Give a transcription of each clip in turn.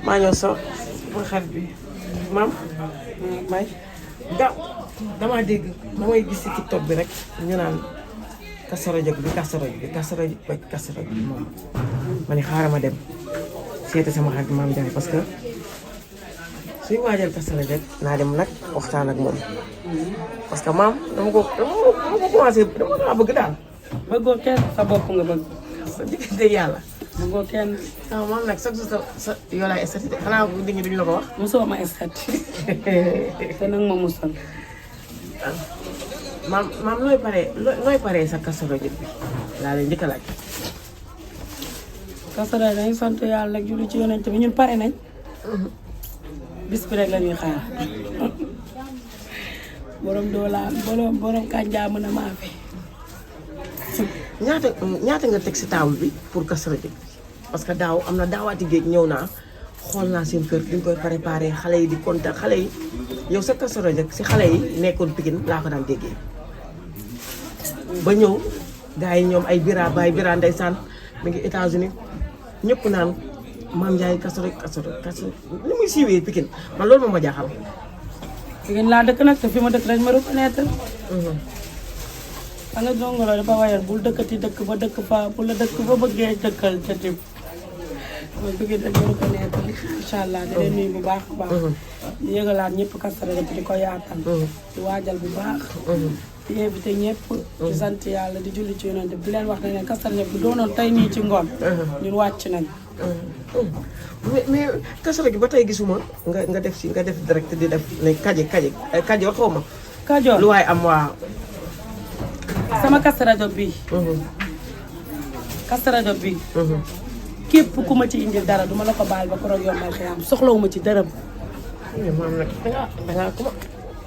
maa ñëw sa xarit bi maam may damaa dégg damay gis ci TikTok bi rek ñu naan Kazu Rajab bi moom ma ne xaaral ma dem seeti sama xarit maam Ndiaye parce que suy waajal Kazu Rajab naa dem nag waxtaan ak moom parce que maam dama ko commencé dama kaa bëgg daal. bëggoo kenn sa bopp nga bëgg. sa diggante yàlla. bëggoo kenn. sama maam nag chaque jour sa yoo laay estati de xanaa nit ñi duñu la ko wax. mosoo ma estati te nag ma mosal. maam nooy paree sa Kazu Rajab bi laa lay njëkk a laaj. Kazu Rajab dañuy sant yàlla rek julli ci yonent bi ñun pare nañ. bis bi rek la ñuy xaar. borom doolaan borom kànjaa mën a maafe. ñaata nga teg si table bi pour Kazu Rajab bi parce que daaw am na daawaati géej ñëw naa xool naa seen kër duñ koy préparé xale yi di kontaan xale yi yow sa Kazu Rajab si xale yi nekkoon Pikine laa ko daan déggee. ba ñëw gars yi ñoom ay bira ndeysaan mi ngi États-Unis ñëpp naan Maam Ndiaye Kazu ni muy siiwee Pikine man loolu moom ma jaaxal. Pikine laa dëkk nag te fi ma dëkk dañ ma reconnaître. xam nga Ndongo Lo dafa wayal bul dëkkati dëkk ba dëkk fa bu la dëkk ba bëggee dëkkal ca tim mooy Pikine dañ ma reconnaître incha allah di leen nuyu bu baax a baax. di yëgalaat ñëpp Kazu Rajab di ko yaatal. di waajal bu baax. di invité ñëpp. di sant yàlla di julli ci yonent bi leen wax ne leen Kazu Rajab bu doonoon tey nii ci ngoon. ñun wàcc nañ. mais Kazu Rajab ba tey gisuma nga def direct di def ne kaje waxoo ma. Kajoor lu waay am waa. sama Kazu Rajab bii. Kazu Rajab bii. képp ku ma ci indil dara duma la ko baal ba ko roog yombal te am soxlawuma ci dërëm. maam nag dangaa kuma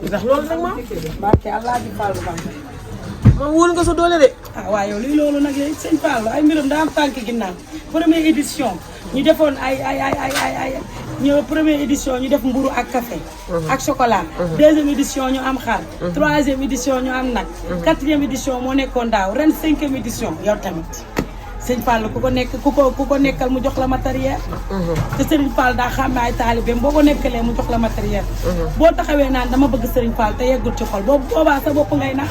ndax loolu nag maam. barke Allah di Fallou Ba. maam wóor nga sa doole de. ah waaw yow lii loolu nag yooyu sëñ Fallou ay mbiram daa am tànk ginnaaw première édition ñu defoon ñëw première édition ñu def mburu ak café ak chocolat. deuxième édition ñu am xar. troisième édition ñu am nag. quatrième édition moo nekkoon daaw ren cinquième édition yow tamit. sëñ Fall ku ko nekkal mu jox la matériel. te Serigne Fall daa xàmme ay taalibeem boo ko nekkalee mu jox la matériel. boo taxawee naan dama bëgg Serigne Fall te yeggul ci xol boobu boobaa sa bopp ngay nax.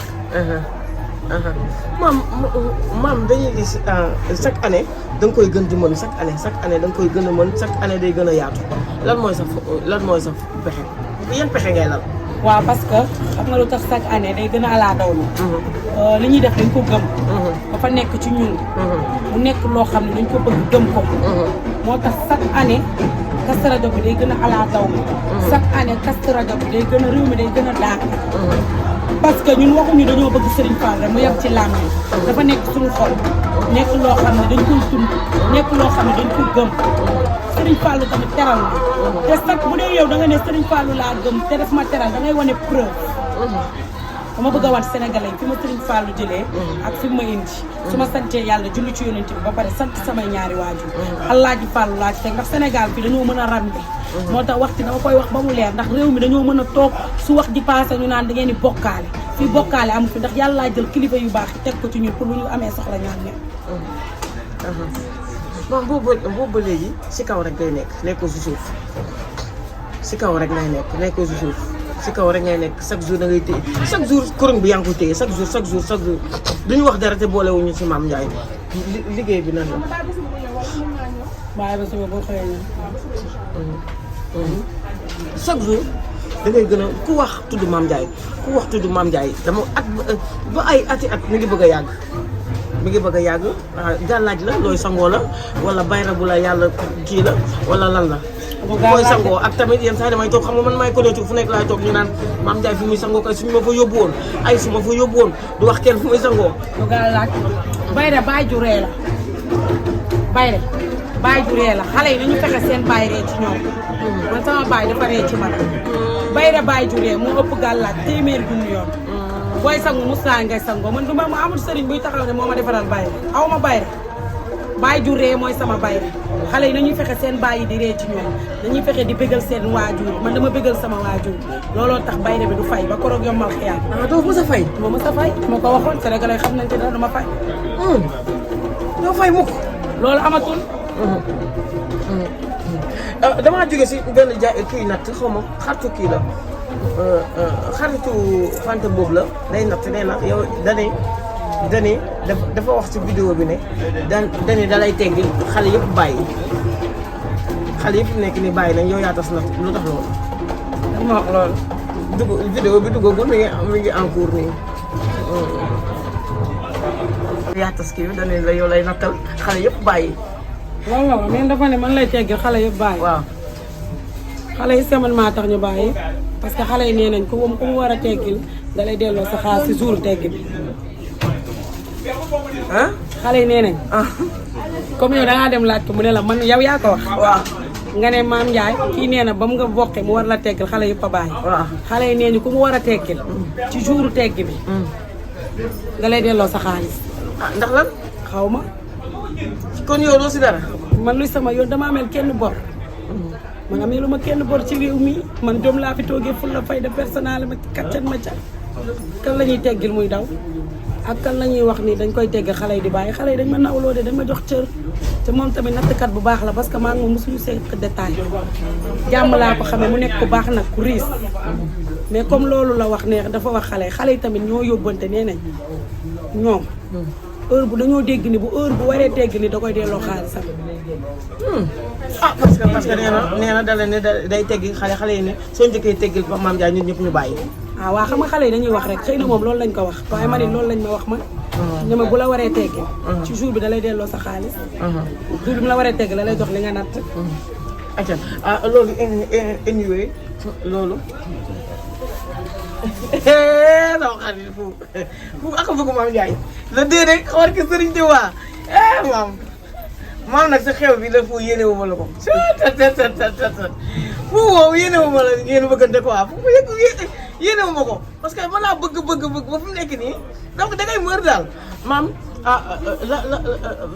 maam dañuy gis chaque année da nga koy gën di mën chaque année da nga koy gën a mën chaque année day gën a yaatu lan mooy sa pexe yan pexe ngay lal. waaw parce que xam nga lu tax chaque année day gën a alaa daw ni li ñuy def dañ ko gëm. dafa nekk ci ñun. mu nekk loo xam ne dañ ko bëgg gëm ko. moo tax chaque année Kazu Rajab bi day gën a alaa daw mi. chaque année Kazu Rajab bi day gën a réew mi day gën a daax. parce que ñun waxuñu dañoo bëgg Serigne Fall rek mu yem ci làmm yi dafa nekk suñu xol nekk loo xam ne dañ koy dund nekk loo xam ne dañ ko gëm Serigne Fall tamit teral na te sax bu dee yow da nga ne Serigne Fall laa gëm te daf ma teral da ngay wane preuve. dama bëgg a wan Sénégalais fi ma Serigne Fall jëlee ak fi ma indi su ma santee yàlla julli ci yonent bi ba pare sant samay ñaari waajur Alaaji Fall laa ci teg ndax Sénégal bi dañoo mën a rambe moo tax waxti dama koy wax ba mu leer ndax réew mi dañoo mën a toog su wax ji passé ñu naan da ngeen di bokkaale fii bokkaale amu fi ndax yàlla laa jël kilifa yu baax yi teg ko ci ñun pour lu ñu amee soxla ñaan ñëpp. bon boobu ba léegi si kaw rek ngay nekkoo si suuf si kaw rek ngay nekkoo si suuf si kaw rek ngay nekk chaque jour da ngay téye chaque jour kuréel bi yaa ngi koy téye chaque jour duñu wax dara te boolewuñu si Maam Ndiaye liggéey bi nan la. waaye ba suba boo xëyee ñëw. chaque jour da ngay gën a ku wax tudd Maam Ndiaye dama at ba ay ati at mi ngi bëgg a yàgg gàllaaj la looy sangoo la wala bayra bu la yàlla kii la wala lan la. booy sangoo ak tamit yenn saa damay toog xam nga man maay connaître fu nekk laay toog ñu naan Maam Ndiaye fi muy sangoo kay suñu ma fa yóbbu woon su ma fa yóbbu woon du wax kenn fu muy sangoo. lu gaa laaj bayre baay ju ree la bayre baay ju ree la xale yi nañu fexe seen baay ree ci ñoom man sama baay dafa ree ci man bayre baay ju ree moo ëpp gàllaaj téeméer junni yoon booy sangu muslaay ngay sangoo man du ma amul sëriñ buy taxaw ne moo ma defaral bayre aw ma bayre baay ju ree mooy sama bayre xale yi nañuy fexe seen baay yi di ree ci ñoom dañuy fexe di bégal seen waajur man dama bégal sama waajur looloo tax bayre bi du fay ba koroog yombal xiyaat. doo mës a fay. doo mës a fay ma ko waxoon Sénégalais xam nañ ci dara dama fay. doo fay mukk. loolu amatul. damaa jóge si benn kuy natt xaw ma xaritu kii la xaritu Fanta boobu la day natt nee na yow dani dafa wax ci vidéo bi ne dani dalay teggi xale yëpp bàyyi xale yëpp nekk ni bàyyi nañ yow yaa tas natt lu tax loolu. dama wax loolu. vidéo bi duggagul mi ngi en cours nii. yaa tas kii bi dani la yow lay nattal xale yëpp bàyyi. waaw mais dafa ne man lay teggil xale yëpp bàyyi. waaw. xale yi semaine maa tax ñu bàyyi parce que xale yi nee nañ ku mu war a teggil da lay delloo sa xaalis si jour tegg bi. ah. xale yi nee nañ. comme yow da ngaa dem laaj ko mu ne la man yow yaa ko wax. waaw. nga ne maam Ndiaye kii nee na ba mu nga bokkee mu war la teggil xale yëpp a bàyyi. waaw. xale yi nee ñu ku mu war a teggil. ci jour tegg bi. da lay delloo sa xaalis. ah ndax lan. xaw ma. kon yow doo si dara. man luy sama yoon dama amel kenn bor. man amee lu ma kenn bor ci réew mi man jom laa fi toogee ful la fayda personnel ma kaccat ma ca. kan la ñuy teggil muy daw ak kan la ñuy wax ni dañ koy teggil xale yi di bàyyi xale yi dañ ma nawloo de dañ ma jox cër te moom tamit nattkat bu baax la parce que maa ngi moom mosuñu seq détail jàmm laa ko xamee mu nekk ku baax nag ku riis mais comme loolu la wax ne dafa wax xale yi tamit ñoo yóbbante nee nañ ñoom heure bu dañoo dégg ni bu heure bu waree tegg ni da koy delloo xaalisam. ah parce que nee na dala ne day teggi xale yi ne soo njëkkee teggil ba Mame Ndiaye ñun ñëpp ñu bàyyi. ah waa xam nga xale yi dañuy wax rek xëy na moom loolu lañ ko wax waaye ma ne loolu lañ ma wax man. ne ma bu la waree teggi. ci jour bi da lay delloo sa xaalis. jour bi mu la waree tegg la lay jox li nga natt. acca loolu anyway loolu. sama xarit fu ak bëgg Mame Ndiaye la dee rek xawar ki sëriñ di waa maam nag sa xew bi la fu yéene wu ma la ko fu wow yéene wu ma la ngeen bëggante quoi fu yéene wu ma ko parce que man laa bëgg ba fu mu nekk nii donc dangay mër daal maam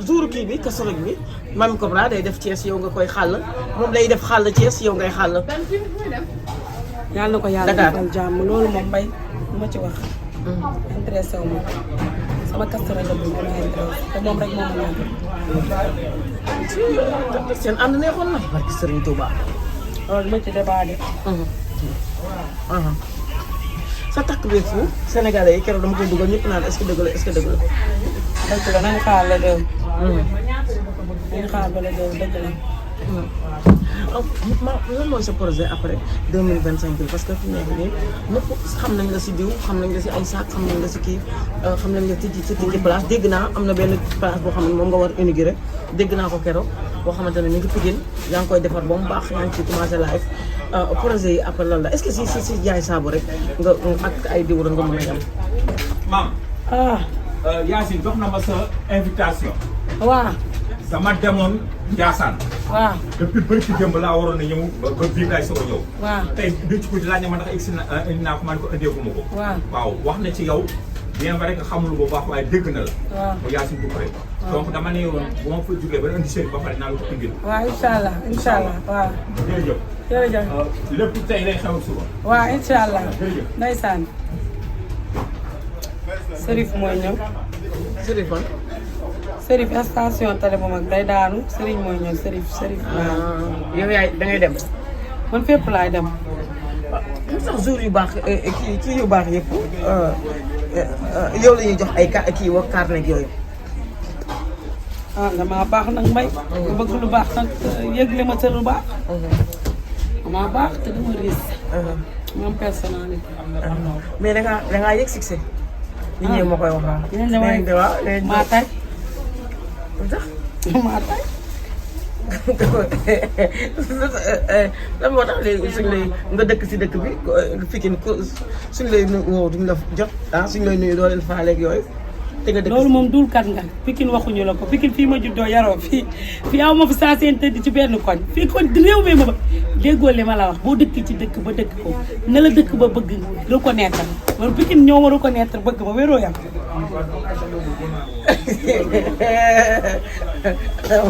jour kii bi kasolog bi Mamy Cobra day def Thiès yow nga koy xàll moom day def xàll Thiès yow ngay xàll yàlla na ko yàlla defal jàmm loolu moom mbay lu ma ci wax. intéressé wu ma sama Kazu Rajab bi ma intéressé te moom rek moom la ñu. seen ànd neexoon na barki Serigne Touba. loolu ma ci débat de. sa takk beeg fu Sénégalais yi keroog dama koy dugal ñëpp naan est-ce que dëgg la est-ce que dëgg la. dëgg la nañu xaar la déw. nañu xaar ba la déw dëgg la. lan mooy sa projet après 2025 bi parce que fi mu nekk nii ñëpp xam nañ la si diw xam nañ la si ay saak xam nañ la si kii xam nañ la si tijji place dégg naa am na benn place boo xam ne moom nga war a inauguré dégg naa ko keroog boo xamante ne ñu ngi Pikine yaa ngi koy defar ba mu baax yaa ngi ci commencé live projet yi après lan la est-ce que si jaay saabu rek nga ak ay diw rek nga mën a yem. maam. Yacine jox na ma sa invitation. waaw. dama demoon Ndiassane. waaw. depuis bëri ci démb laa waroon a ñëw ba bii laay soog a ñëw. waaw tey duñ ci guddi laaj ma ndax egsi na indi naa ko man ko indeeguma ko. waaw wax na ci yow bien vrai que xamul bu baax waaye dégg na la. waaw mu Yacine Doucouré. donc dama ne woon bu ma fa jógee ba indi seen ba pare naa la ko indil. waaw incha allah waaw. jërëjëf. jërëjëf. lépp tey lay xew suba. waaw incha allah. jërëjëf. ndeysaan. Serif mooy ñëw. Serif fan. Serif station télé bu mag day daanu Serigne mooy ñëw Serif. yow yaay da ngay dem. man fépp laay dem. lu tax jour yu baax kii yu baax yëpp yow la ñuy jox ay kii wa carnet yooyu. damaa baax nag mbay. ku bëgg lu baax nag yëgle ma sa lu baax. damaa baax te dama riis. moom personnalité. mais da ngaa yëg succès. nit ñi ma koy waxaa. maa tay. lu tax. maa tay. lan moo tax léegi suñ lay nga dëkk si dëkk bi Pikine suñ lay woo duñ la jot suñ lay nuyu doo leen faaleeg yooyu. te nga dëkk loolu moom dulkat nga Pikine waxuñu la ko Pikine fii ma juddoo yaroo fii aw ma fi saa seen tëdd ci benn koñ fii kon réew mi ma ba déggoo li ma la wax boo dëkk ci dëkk ba dëkk ko na la dëkk ba bëgg reconnaître man Pikine ñoo ma reconnaître bëgg ma wéroo yam.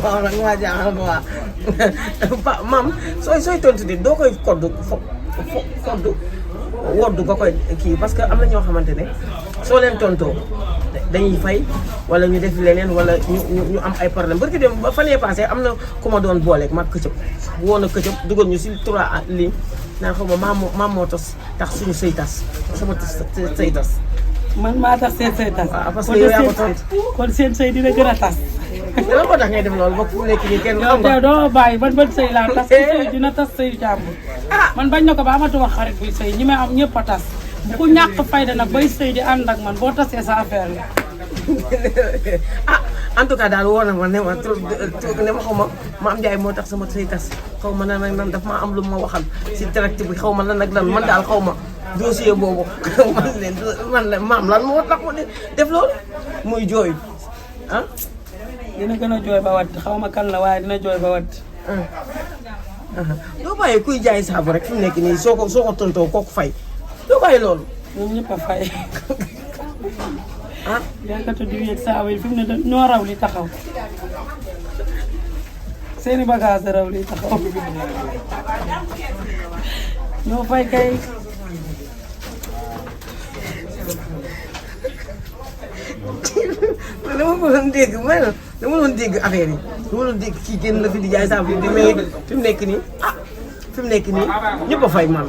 waaw nag maa jaaxal ma waa maam sooy tontu di doo koy koddu woddu nga koy kii parce que am na ñoo xamante ne soo leen tontoo dañuy fay wala ñu def leneen wala ñu am ay problème barki dem ba fan yee passé am na ku ma doon booleeg mag këcëb woon a këcëb dugal ñu si 3 lignes naan xaw ma maam moo tax suñu sëy tas sama sëy tas. man maa tax seen sëy tas. waaw parce que yow yaa ko tontu. kon seen sëy dina gën a tas. lan moo tax ngay def loolu ba fu nekk nii kenn xam nga. yow doo bàyyi ban sëy laa tas sëy dina tas sëyu jàmbur. man bañ na ko ba amatuma xarit buy sëy ñi may am ñëpp a tas ku ñàkk fayda nag bay sëy di ànd ak man boo tasee sa affaire la. En tout cas daal woo na ma ne ma ne ma xaw ma am njaay moo tax sama sëy tas xaw ma nan ak nan daf maa am lu ma waxal si direct bi xaw ma lan ak lan man daal xaw ma dossier boobu man la maam lan moo tax ma def loolu muy jooy ah. dina gën a jooy ba wat xaw ma kan la waaye dina jooy ba wat. doo bàyyi kuy jaay saabu rek fi mu nekk nii soo ko tontoo kooku fay doo bàyyi loolu. ñoom ñëpp a fay. ah jaaykatu diw yeeg saabu yi fi mu ne ñoo raw li taxaw seeni bagage raw li taxaw ñoo fay kay. dama ko doon dégg dama doon dégg affaire yi dama doon dégg kii génn la fi di jaay saabu di mais fi mu nekk nii fi mu nekk nii ñëpp a fay maam.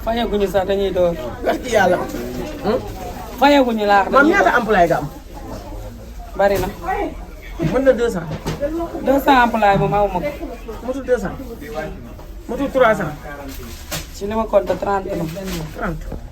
fayaguñu sax dañuy door. wax ci yàlla. fayaguñu laax maam ñaata employé nga am. bari na. mën na 200. 200 employé moom aw ma ko. motul 200. motul 300. ci li ma compté 30 la. 30.